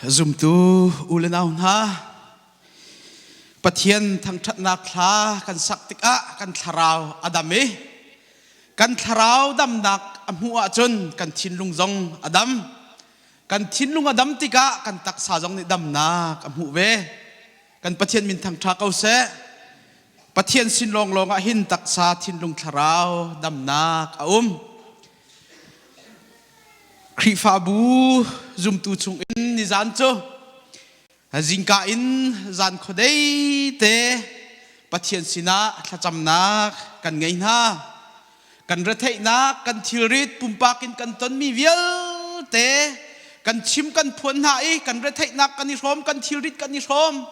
Zumtu u le nau hna, Pathian thangṭhatnak hla kan sak tikah kan thlarau a dam i kan thlarau damnak a hmuh ahcun kan thinlung zong a dam. Kan thinlung a dam tikah kan taksa zong nih damnak a hmuh ve. Kan Pathian min thangṭha ko seh. Pathian sin lawnglawng ah hin taksa, thinlung, thlarau damnak a um. Khrihfabu zumtu chungin nizan cu zingka in zan khuadei te Pathian sinah thlacamnak kan ngei hna. Kan retheihnak, kan thilrit, pumpak in kan tonmi vialte kan chim kan phuan hna i kan retheihnak kan i hrawm, kan thilrit kan i hrawm.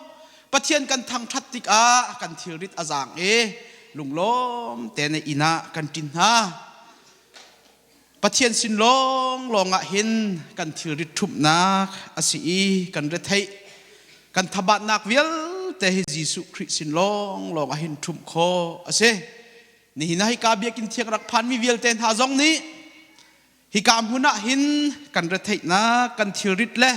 Pathian kan thangṭhat tikah kan thilrit a zaang i lunglawm tein inn ah kan ṭin hna. Pathian sin lawnglawng ah hin kan thilrit ṭhumhnak a si i kan retheih kan thabatnak vialte hi Jesuh Khrih sin lawnglawng ah hin ṭhumh khawh a si. Nihin ah hika biakinn thiang rak phanmi vialte hna zong nih hika hmun ah hin kan retheihnak kan thilrit le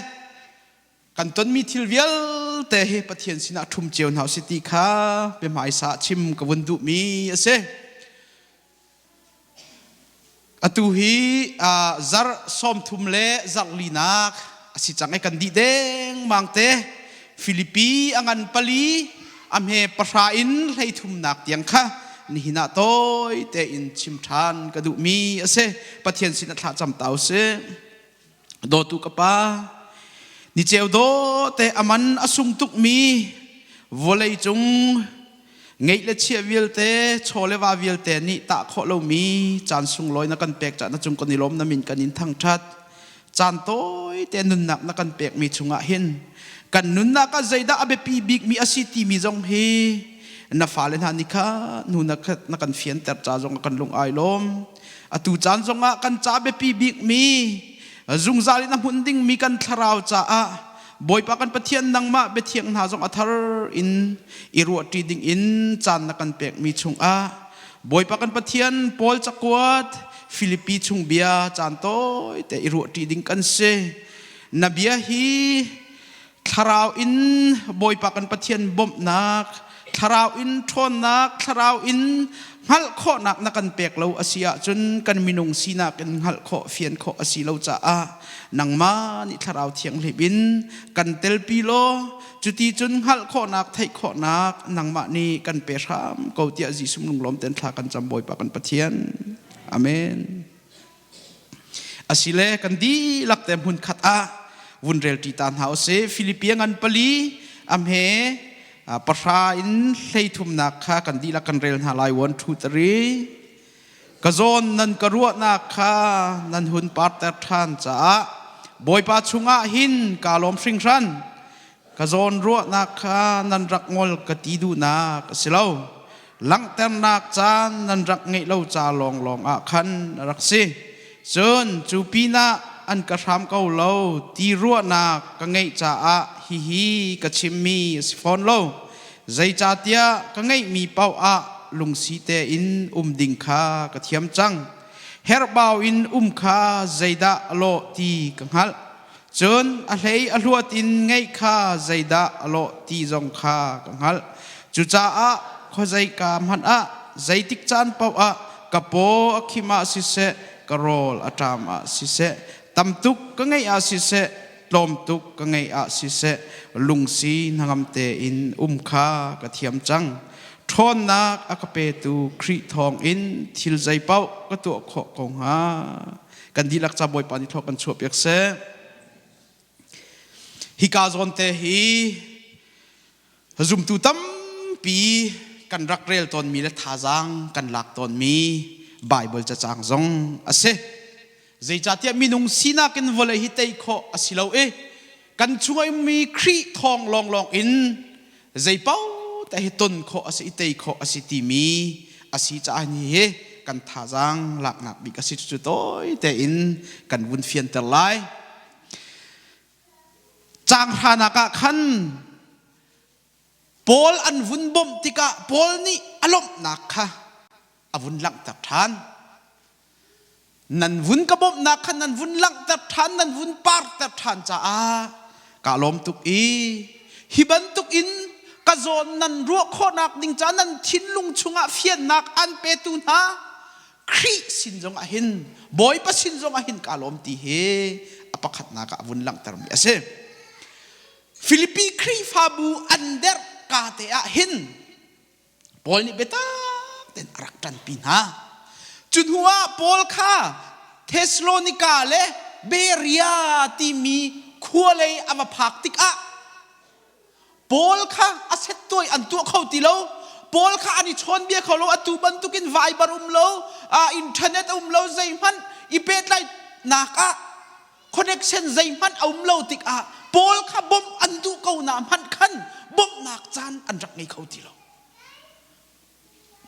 kan tonmi thil vialte hi Pathian sinah ṭhum cio hna usih ti kha biahmaisa chim ka vun duhmi a si. Atu hi zarh 30 le zarh linak a si cang i kan dih dengmang te. Filipi a ngan pali a hme pahra in 33nak tiang kha nihin ah tawi tein chim ṭhan ka duhmi a si. Pathian sin a thla cam ta usih. Dawtu ka pa, ni ceu dawte a man a sung tukmi vawlei cung ngeih le chiah vialte, chaw le va vialte nih tah khawh lomi caan sunglawi na kan pek cah na cung kan i lawm na min kan in thangṭhat. Caan tawi te nunnak na kan pekmi chungah hin kan nunnak ah zeidah a biapi bikmi a si timi zong hi na fale hna nih kha nu na kan fianter ca zong kan lung ai lawm. Atu caan zongah kan ca biapi bikmi zungzal in a hmun dingmi kan thlarau caah Bawipa kan Pathian nangmah biathiang hna zong a thar in i ruahṭi ding in caan na kan pekmi chungah Bawipa kan Pathian Paul cakuat Filipi chung bia caan tawite i ruahṭi ding kan si. Na bia hi thlarau in Bawipa kan Pathian bawmhnak, thlarau in ṭhawnnak, thlarau in hngalh khawhnak na kan pek lo a si ahcun kan minung sinak in hngalh khawh, fian khawh a si lo caah nangmah nih thlarau thianghlim in kan telpi law cuti cun hngalh khawhnak, theih khawhnak nangmah nih kan pe hram ko tiah Jesuh lunglawm ten thla kan cam Bawipa kan Pathian. Amen. Asile kan dihlak te hmun khat ah vun rel ṭi ta hna usih. Filipi ngan pali a hme pahra in 33nak kha kan dihlak kan rel hna lai. One, two, three. Ka zawn nan ka ruahnak kha nan hun parter ṭhan caah Bawipa chungah hin kaa lawm hringhran. Ka zawn ruahnak kha nan rak ngol ka ti duhnak a si lo. Langhternak caan nan rak ngeih lo ca lawnglawng ah khan a rak si. Cun cu pinah an ka hram ko lo ti ruahnak ka ngeih caah hihi ka chimmi a si fawn lo. Zeicahtiah ka ngeihmi paoh ah lungsi tein um ding kha ka thiam cang. Herhbau in um kha zeidah a lawh ti ka hngalh. Cun a hlei a hluat in ngeih kha zeidah a lawh ti zong kha ka hngalh. Cucaah khuazeika hmanh ah zeitik caan paoh ah ka paw a khim ah siseh, ka rawl a ṭam ah siseh, tam tuk ka ngeih ah siseh, tlawm tuk ka ngeih ah siseh, lungsi hnangam tein um kha ka thiam cang. Ṭhawnnak a ka petu Khrih thawngin thil zeipaoh ka tuah khawh ko hnga. Kan dihlak ca Bawipa nih thlawh kan chuah piak seh. Hika zawn te hi zumtu tampi kan rak rel tawnmi le thazaang kan lak tawnmi Bible cacang zong a si. Zeicahtiah minung sinak in vawlei hi tei khawh a si lo i kan chung a ummi Khrih thawng lawnglawng in zeipaoh te hi ton khawh a si i tei khawh a si timi a si caah hi kan thazaang laknak bik a si. Cucu tawi tein kan vun fianter lai. Caang hranak ah khan Paul an vun bawmh tikah Paul nih a lawmhnak kha a vun langhter ṭhan. Nan vun ka bawmhnak kha nan vun langhter ṭhan, nan vun parter ṭhan caah. Ka lawm tuk i hi bantuk in ka zawn nan ruah khawhnak ding ca nan thinlung chungah fiannak an petu hna Khrih sin zongah hin Bawipa sin zongah hin ka lawm ti hi a pakhatnak ah a vun langhtermi a si. Filipi Khrihfabu an derh ka te ah hin Paul nih biatak tein a rak ṭanpi hna. Cu hnu ah Paul kha Thesalonika le Berea timi khua lei a va phak tikah Paul kha a settuai an tuah kho ti lo. Paul kha an i chawnbia kho lo. Atu bantukin Viber um lo, internet um lo, zeihmanh i pehtlaihnak ah connection zeihmanh a um lo tikah Paul kha bawmh an duh ko na hmanh khan bawmhnak caan an rak ngei kho ti lo.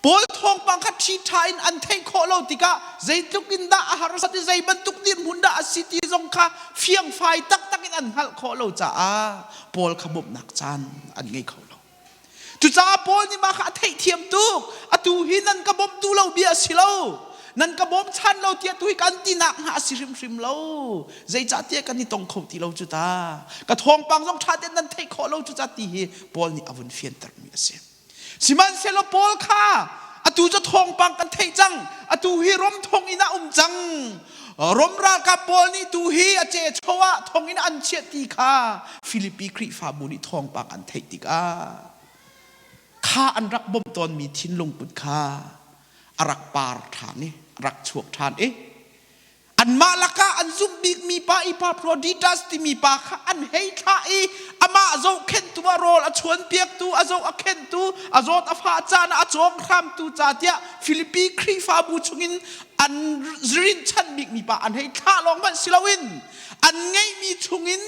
Paul thawngpang kha ṭhiṭha in an theih khawh lo tikah zeitluk in dah a harsat i zei bantuk dirhmun dah a si ti zong kha fiangfai taktak in an hngalh khawh lo caah Paul kha bawmhnak caan an ngei kho lo. Cucaah Paul nih mah kha a theihthiam tuk. Atu hi nan ka bawmh duh lo bia a si lo. Nan ka bawmchan lo tiah tu hi kan tinak hna a si hrimhrim lo. Zeicahtiah kan i tong kho ti lo cu ta. Ka thawngpang zong ṭha tein nan theih khawh lo cu ca ti hi Paul nih a vun fiantermi a si. Sihmanhsehlaw Paul kha atu cu thawngpang kan theih cang. Atu hi Rom thonginn ah um cang. Rom ralkap pawl nih tu hi a cecho ah thonginn an chiah ti kha Filipi Khrihfabu nih thawngpang an theih tikah kha an rak bawmh tawnmi thinlung put kha a rak par ṭhan i a rak chuak ṭhan i Anmah lakah an zumh bikmi pa Epaphroditus timi pa kha an hei thlah i amah zohkhenhtu ah rawl a chuanpiaktu, a zoh a khenhtu, a zawt a fah caan ah a cawng hramtu ca tiah Filipi Khrihfabu chungin an rinchanh bikmi pa an hei thlah lawng hmanh si loin an ngeihmi chungin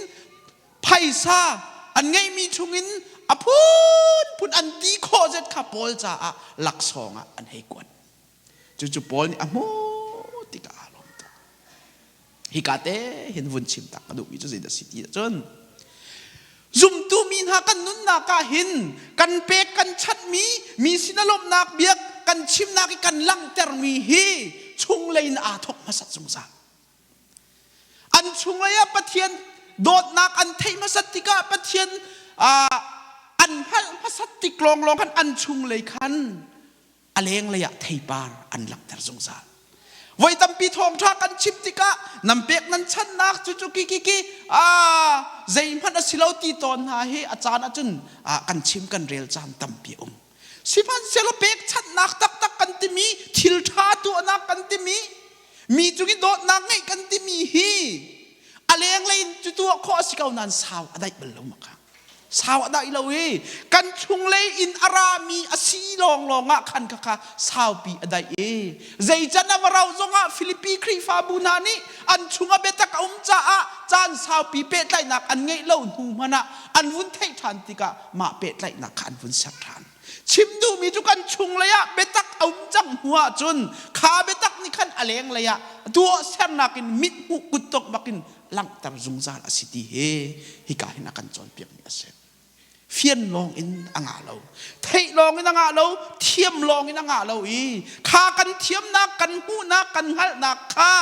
phaisa an ngeihmi chungin a phunphun an ti khawh zet kha Paul caah laksawng ah an hei kuat. Cucu Paul nih a hmuh tikah aa lawm tuk. Hika te hin vun chim tak ka duhmi cu zeidah si ti ahcun zumtu mi hna kan nunnak ah hin kan pek kan chanhmi mi sin a lawmhnak biak kan chimnak i kan langhtermi hi chunglei in aa thawk hmasat zungzal. An chunglei ah Pathian dawtnak an theih hmasat tikah Pathian an hngalh hmasat tik lawnglawng khan an chunglei khan a lenglei ah theipar an langhter zungzal. Voi tampi thawngṭha kan chim tikah nan pek nan channak cu cu ki ki ki zeihmanh a si lo ti tawn hna hi a caan ahcun kan chim kan rel caan tampi a um. Sihmanhsehlaw pekchanhnak taktak kan timi thil ṭha tuahnak kan timi mi cung i dawtnak ngeih kan timi hi a lenglei in cu tuah khawh a si ko nain sau a daih bal lo maka. Sau a daih lo i kan chunglei in a rami a si lawnglawng ah khan khakha saupi a daih i zeican a va rauh zongah Filipi Khrihfabu hna nih an chungah biatak a um caah caan saupi pehtlaihnak an ngeih lo hnu hmanh ah an vun theih ṭhan tikah mah pehtlaihnak kha an vun ser ṭhan. Chim duhmi cu kan chunglei ah biatak a um cang hnu ahcun kha biatak nih khan a lenglei ah tuahsernak in mithmuh kutdongh bakin langhter zungzal a si ti hi hika hin a kan cawnpiakmi a si. Fian lawng in a ngah lo, theih lawng in a ngah lo, thiam lawng in a ngah lo i kha kan thiamnak, kan hmuhnak, kan hngalhnak kha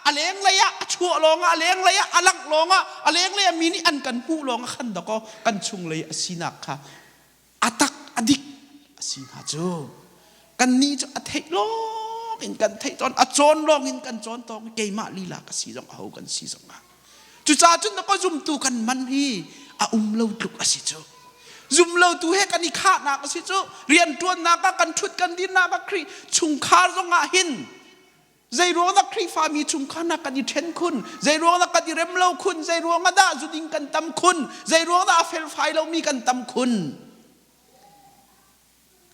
a lenglei ah a chuah lawng ah, a lenglei ah a langh lawng ah, a lenglei ah mi nih an kan hmuh lawng ah khan dakaw kan chunglei a sinak kha a tak a dik a si hnga cu kannih cu a theih lawng in kan theih tawn a cawn lawng in kan cawn tawn keimah lila ka si zong aho kan si zong ah cucaah cun na ka zumtu kan man hi a um lo tluk a si cu zumlotu he kan i khahnak a si cu rianṭuannak ah kan ṭhut kan dinnak ah Khrih chungkhar zong ah hin Zeiruang dah Khrihfami chungkhar hna kan i ṭhen khun? Zeiruang dah kan i rem lo khun? Zeiruang dah zuding kan tam khun? Zeiruang dah a felfai lomi kan tam khun?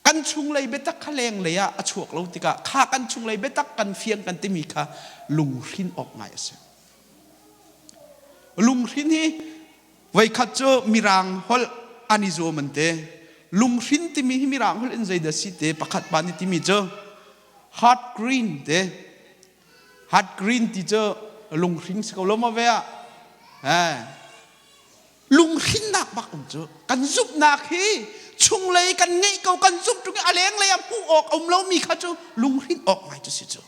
Kan chunglei biatak kha lenglei ah a chuak lo tikah kha kan chunglei biatak kan fiang kan timi kha lunghrin awk ngai a si. Lunghrin hi voikhat cu Mirang holh an i zuam an ti. Lunghrin timi hi Mirang holh in zeidah si te pakhat pa nih timi cu Heart green te heart green ti cu lunghring si ko lo maw ve ah eh lunghrinnak bak um cu kan zumhnak hi chunglei kan ngeih ko kan zumh ṭung i a lenglei ah hmuh awk a um lomi kha cu lunghrin awk ngai cu si cu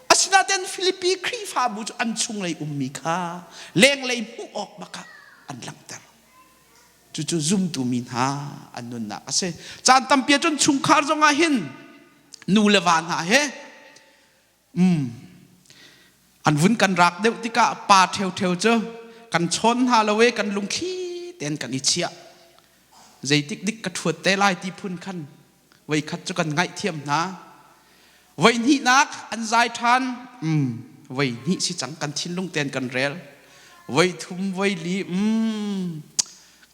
asinain Filipi Khrihfabu cu an chunglei ummi kha lenglei hmuh awk bak ah. an langhter. Cucu zumtu mi hna an nunnak a si. Caan tampi ahcun chungkhar zongah hin nu le va hna he um, an vun kan rak deuh tikah pa ṭheuṭheu cu kan chawn hna lo e kan lungthli tein kan i chiah. Zeitik dik ka ṭhuat te lai ti phun khan voikhat cu kan ngaihthiam hna. Voi hnihnak an zai ṭhan. Um, voi hnih si cang kan thinlung tein kan rel. Voi thum, voi li, um,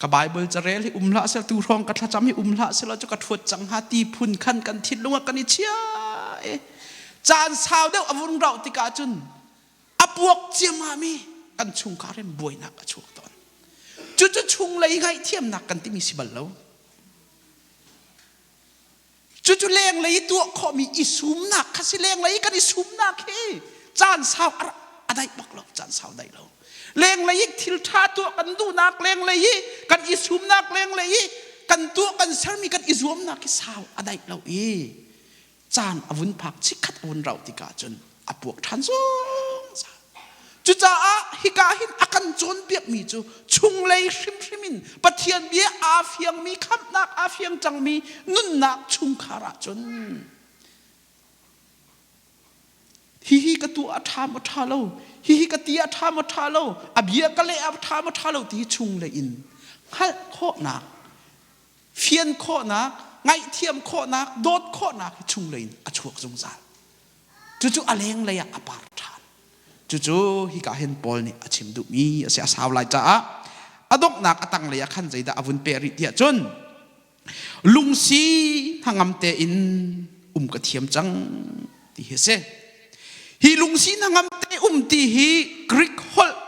ka Bible carel hi um hlah seh tu hrawng ka thlacam hi um hlah seh cu ka ṭhuat cang hnga ti phun khan kan thinlung ah kan i chia e. Caan sau deuh a vun rauh tikah cun a puak ciammam i kan chungkhar in buainak a chuak tawn. Cucu chunglei ngaihthiamnak kan timi si bal lo. Cucu lenglei i tuah khawhmi i sumnak kha si lenglei i kan i sumnak hi caan sau a daih bak lo caan sau daih lo lenglei i thil ṭha tuah kan duhnak lenglei i kan i sumnak lenglei i kan tuah kan sermi kan i zuamnak hi sau a daih lo i caan a vun phak chikkhat a vun rauh tikah cun a puak ṭhan zungzal. Cucaah hika hin a kan cawnpiakmi cu chunglei hrimhrim in Pathian bia aa fiangmi khamhnak aa fiang cangmi nunnak chungkhar ahcun hihi ka tuah a ṭha maw ṭha lo hihi ka ti a ṭha maw ṭha lo a bia ka leh a ṭha maw ṭha lo ti hi chunglei in hngalh khawhnak fian khawhnak ngaihthiam khawhnak dawt khawhnak hi chunglei in a chuak zungzal. Cucu a lenglei ah a par ṭhan. Cucu hika hin Paul nih a chim duhmi a si a sau lai caah a donghnak a tanglei ah khan zeidah a vun peh rih tiah cun lungsi hnangam tein um ka thiam cang ti hi a si. Hi lungsi hnangam te um ti hi Greek holh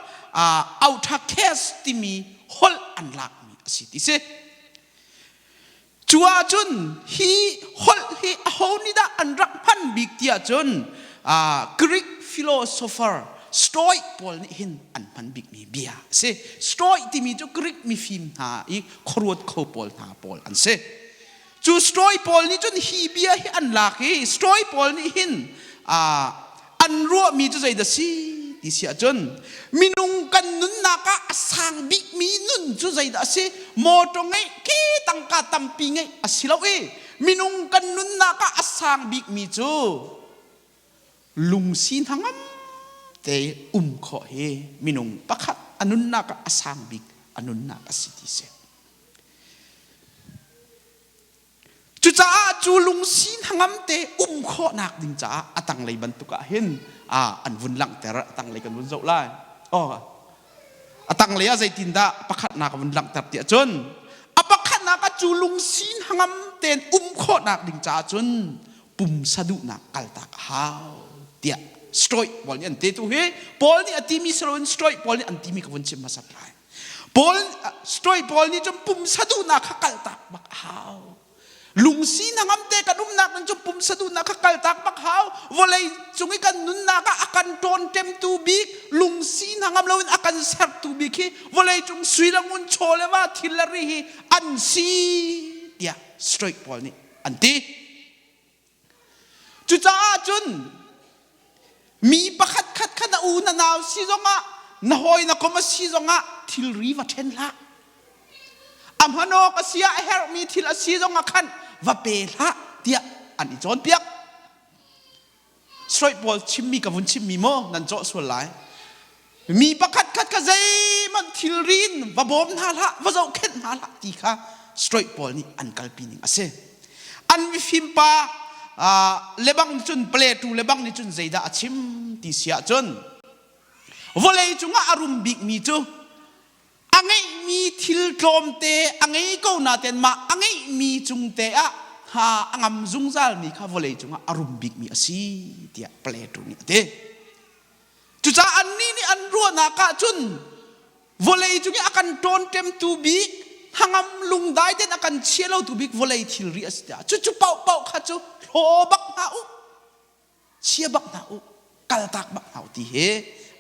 uh, autarkes timi holh an lakmi a si ti si. Cu ahcun hi holh hi aho nih dah an rak hman bik tiah cun Greek philosopher Stoic pawl nih hin an hman bikmi bia a si. Stoic timi cu Greek mifim hna i khuaruat kho pawl hna pawl an si. Cu Stoic pawl nih cun hi bia hi an lak i Stoic pawl nih hin an ruahmi cu zeidah si ti si ahcun minung kan nunnak ah a sang bikmi nun cu zeidah a si mawṭaw ngeih khi tangka tampi ngeih a si lo i minung kan nunnak ah a sang bikmi cu lungsi hnangam te um khawh hi minung pakhat a nunnak ah a sang bik a nunnak a si ti si. Cucaah cu lungsi hnangam te um khawhnak ding caah a tanglei bantuk ah hin an vun langhter a tanglei kan vun zoh lai. Oh, a tanglei ah zeitindah pakhatnak a vun langhter tiah cun a pakhatnak ah cu lungsi hnangam tein um khawhnak ding caah cun pumsa duhnak kaltak a hau tiah Stoic pawl nih an ti tu hi Paul nih a timi si loin Stoic pawl nih an timi ka vun chim hmasat lai. Paul Stoic Paul nih cun pumsa duhnak kha kaltak bak a hau. Lungsi hnangam te kan umnak ning cu pumsa duhnak kha kaltak bak hau. Vawlei cung i kan nunnak ah a kan ṭawnṭemtu bik lungsi hnangam loin a kan sertu bik hi vawlei cung sui le ngun chaw le va thil le ri hi an si tiah Stoic Paul nih an ti. Cucaah cun mi pakhat khat kha na u na nau si zongah na hawi na kom a si zongah thilri va ṭhen hlah. A hmanawk a si ah a herhmi thil a si zongah khan va pe hlah tiah an i cawnpiak. Sroih pawl chimmi ka vun chimmi maw nan cawh sual lai. Mi pakhat khat kha zeihmanh thilri in va bawm hna hlah, va zohkhenh hna hlah ti kha Stoic pawl nih an kalpi ning a si. An mifim pa lebang cun Plato lebang nih cun zeidah a chim ti si ahcun vawlei cungah a rum bikmi cu a ngeihmi thil tlawmte a ngei ko naten mah a ngeihmi cungte ah ha a ngam zungzalmi kha vawlei cungah a rum bikmi a si tiah Plato nih a ti. Cucaah annih nih an ruahnak ah cun vawlei cung i a kan ṭawnṭemtu bik hnangam lungdai tein a kan chia lotu bik vawlei thilri a si tiah cucu paohpaoh kha cu hlaw bak hna u chia bak hna u kaltak bak hna u ti hi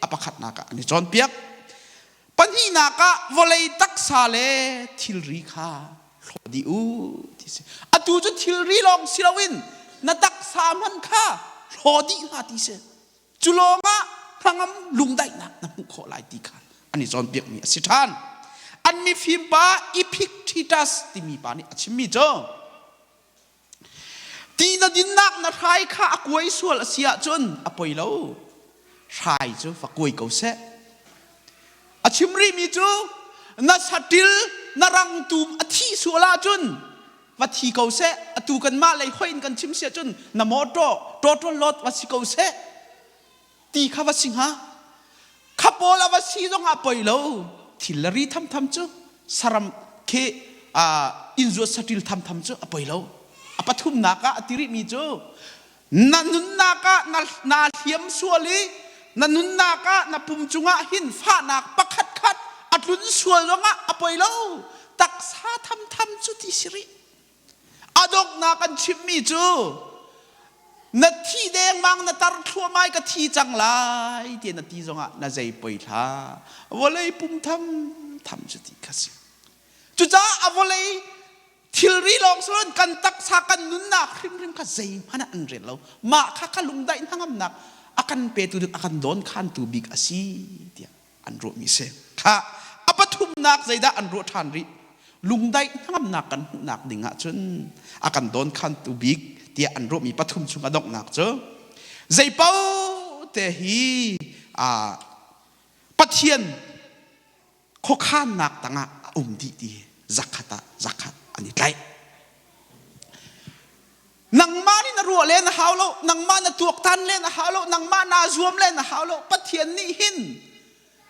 a pakhatnak ah an i cawnpiak pahnihnak ah vawlei taksa le thilri kha hlaw dih u ti si atu cu thilri lawng si loin na taksa hman kha hlaw dih hna ti si Cu lawngah hnangam lungdaihnak na hmuh khawh lai ti kha an i cawnpiakmi a si ṭhan. mifim pa Epictetus timi pa nih a chimmi cu ti na dinnak na hrai kha a kuai sual a si ahcun a poi lo. Hrai cu va kuai ko seh. A chim rihmi cu na saṭil na rangtum a thih sual ahcun va thi ko seh. Atu kanmah lei hoih in kan chim si ahcun na mawṭaw total lot va si ko seh ti kha va si hnga. Kha pawl a va si zongah poi lo. Thil le ri thamtham cu saram khi inn zuat saṭil thamtham cu a poi lo. A pathumnak ah a ti rihmi cu na nunnak ah naa hliam sual i na nunnak ah na pum cungah hin fahnak pakhat khat a tlun sual zongah a poi lo. Taksa thamtham cu ti si rih. A donghnak an chimmi cu na thi dengmang na tar thluahmai ka thi cang lai ti na ti zongah na zei poi hlah. Vawlei pum tham tham cu ti kha si. Cucaah a vawlei thilri lawng si loin kan taksa kan nunnak hrimhrim kha zeihmanh ah an rel lo. Mah kha kha lungdaih hnangamnak a kan petu ding a kan dawnkhantu bik a si tiah an ruahmi si. Kha a pathumnak zeidah an ruah ṭhan rih? Lungdaih hnangamnak kan hmuhnak ding ahcun a kan dawnkhantu bik tiah an ruahmi pathum chung a donghnak cu zeipaoh te hi Pathian khuakhannak tangah a um dih ti zakhat ah zakhat an i tlaih. Nangmah nih na ruah len a hau lo, nangmah na tuaktan len a hau lo, nangmah naa zuam len a hau lo. Pathian nih hin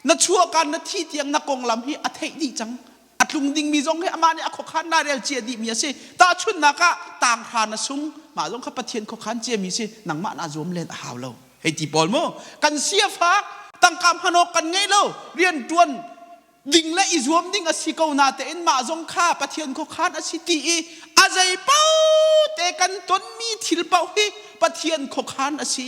na chuahkan na thi tiang na konglam hi a theih dih cang. A tlung dingmi zong hi amah nih a khuakhan lairel cia dihmi a si. Tahchunhnak ah tanghra na sung, mah zong kha Pathian khuakhan ciami si, nangmah naa zuam len a hau lo. Hei ti pawl mu, kan siafak, tangka hman awk kan ngei lo, rian ṭuan ding le i zuam ding a si ko natein mah zong kha Pathian khuakhan a si ti i a zei paoh te kan tonmi thil paoh hi Pathian khuakhan a si.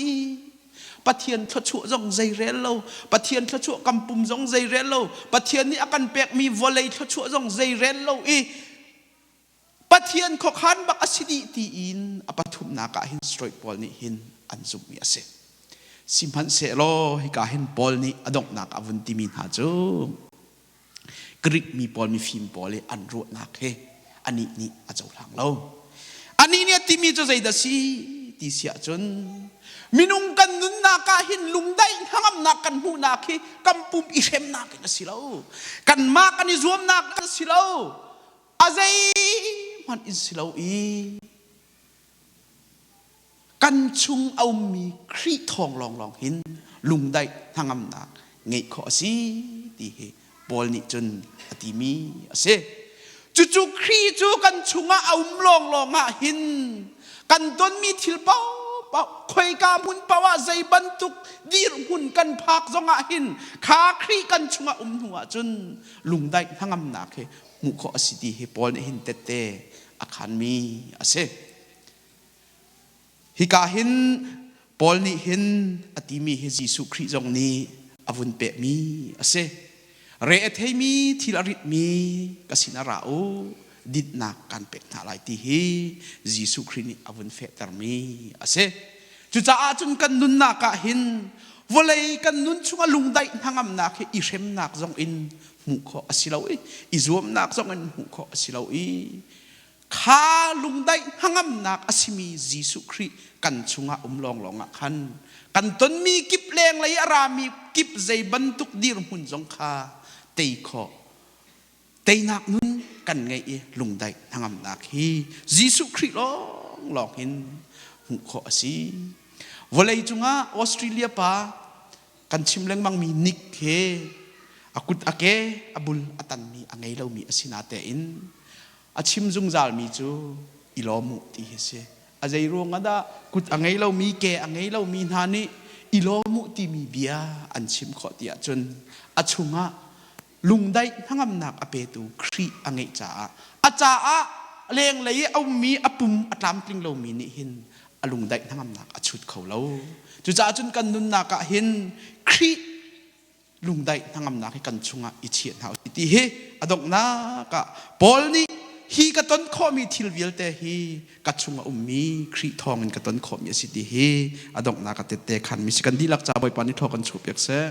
Pathian thluachuah zong zei rel lo, Pathian thluachuah kan pum zong zei rel lo, Pathian nih a kan pekmi vawlei thluachuah zong zei rel lo i Pathian khuakhan bak a si dih tiin a pathumnak ah hin Stoic pawl nih hin an zumhmi a si. Sihmanhsehlaw hika hin Paul nih a donghnak a vun timi hna cu Greek mi pawl mifim pawl i an ruahnak he anih nih a cohlang lo. Anih nih a timi cu zeidah si ti si ahcun minung kan nunnak ah hin lungdaih hnangamnak kan hmuhnak hi kan pum i hremnak in a si lo. Kanmah kan i zuamnak a si lo. A zeihmanh in si lo i kan chung a ummi Khrih thawng lawnglawng hin lungdaih hnangamnak ngeih khawh a si ti hi Paul nih cun a timi a si. Cucu Khrih cu kan chungah a um lawnglawng ah hin kan tonmi thil paohpaoh khoika hmun paoh ah zei bantuk dirhmun kan phak zongah hin kha Khrih kan chungah um hnu ah cun lungdaih hnangamnak hi hmuh khawh a si ti hi Paul nih hin tette a khanmi a si. Hika hin Paul nih hin a timi hi Jesuh Khrih zong nih a vun pekmi a si. Re a theimi thil a ritmi ka sinah ra u, dinhnak kan pek hna lai ti hi Jesuh Khrih nih a vun fehtermi a si. Cucaah cun kan nunnak ah hin vawlei kan nun chungah lungdaih hnangamnak hi i hremnak zong in hmuh khawh a si lo i i zuamnak zong in hmuh khawh a si lo i kha lungdaih hnangamnak a simi Jesuh Khrih kan chungah um lawnglawng ah khan kan tonmi kip lenglei a rami kip zei bantuk dirhmun zong kha tei khawh teinak nun kan ngeih i lungdaih hnangamnak hi Jesuh Khrih lawnglawng hin hmuh khawh a si. Vawlei cungah Australia pa kan chim lengmangmi Nick he a kut a ke a bul a tanmi a ngei lomi a si natein a chim zungzalmi cu i lawm u ti hi si. A zei ruang ah dah kut a ngei lomi ke a ngei lomi hna nih i lawm u timi bia an chim khawh ti ahcun a chungah lungdaih hnangamnak a petu Khrih a ngeih caah a caah lenglei i a ummi a pum a tlamtling lomi nih hin a lungdaih hnangamnak a chut kho lo. Cucaah cun kan nunnak ah hin Khrih lungdaih hnangamnak hi kan chungah i chiah hna usih ti hi a donghnak ah Paul nih hi ka ton khawhmi thil vialte hi ka chung a ummi Khrih thawngin ka ton khawhmi a si ti hi a donghnak ah tette khanmi si kan dihlak ca Bawipa nih thaw kan chuah piak seh.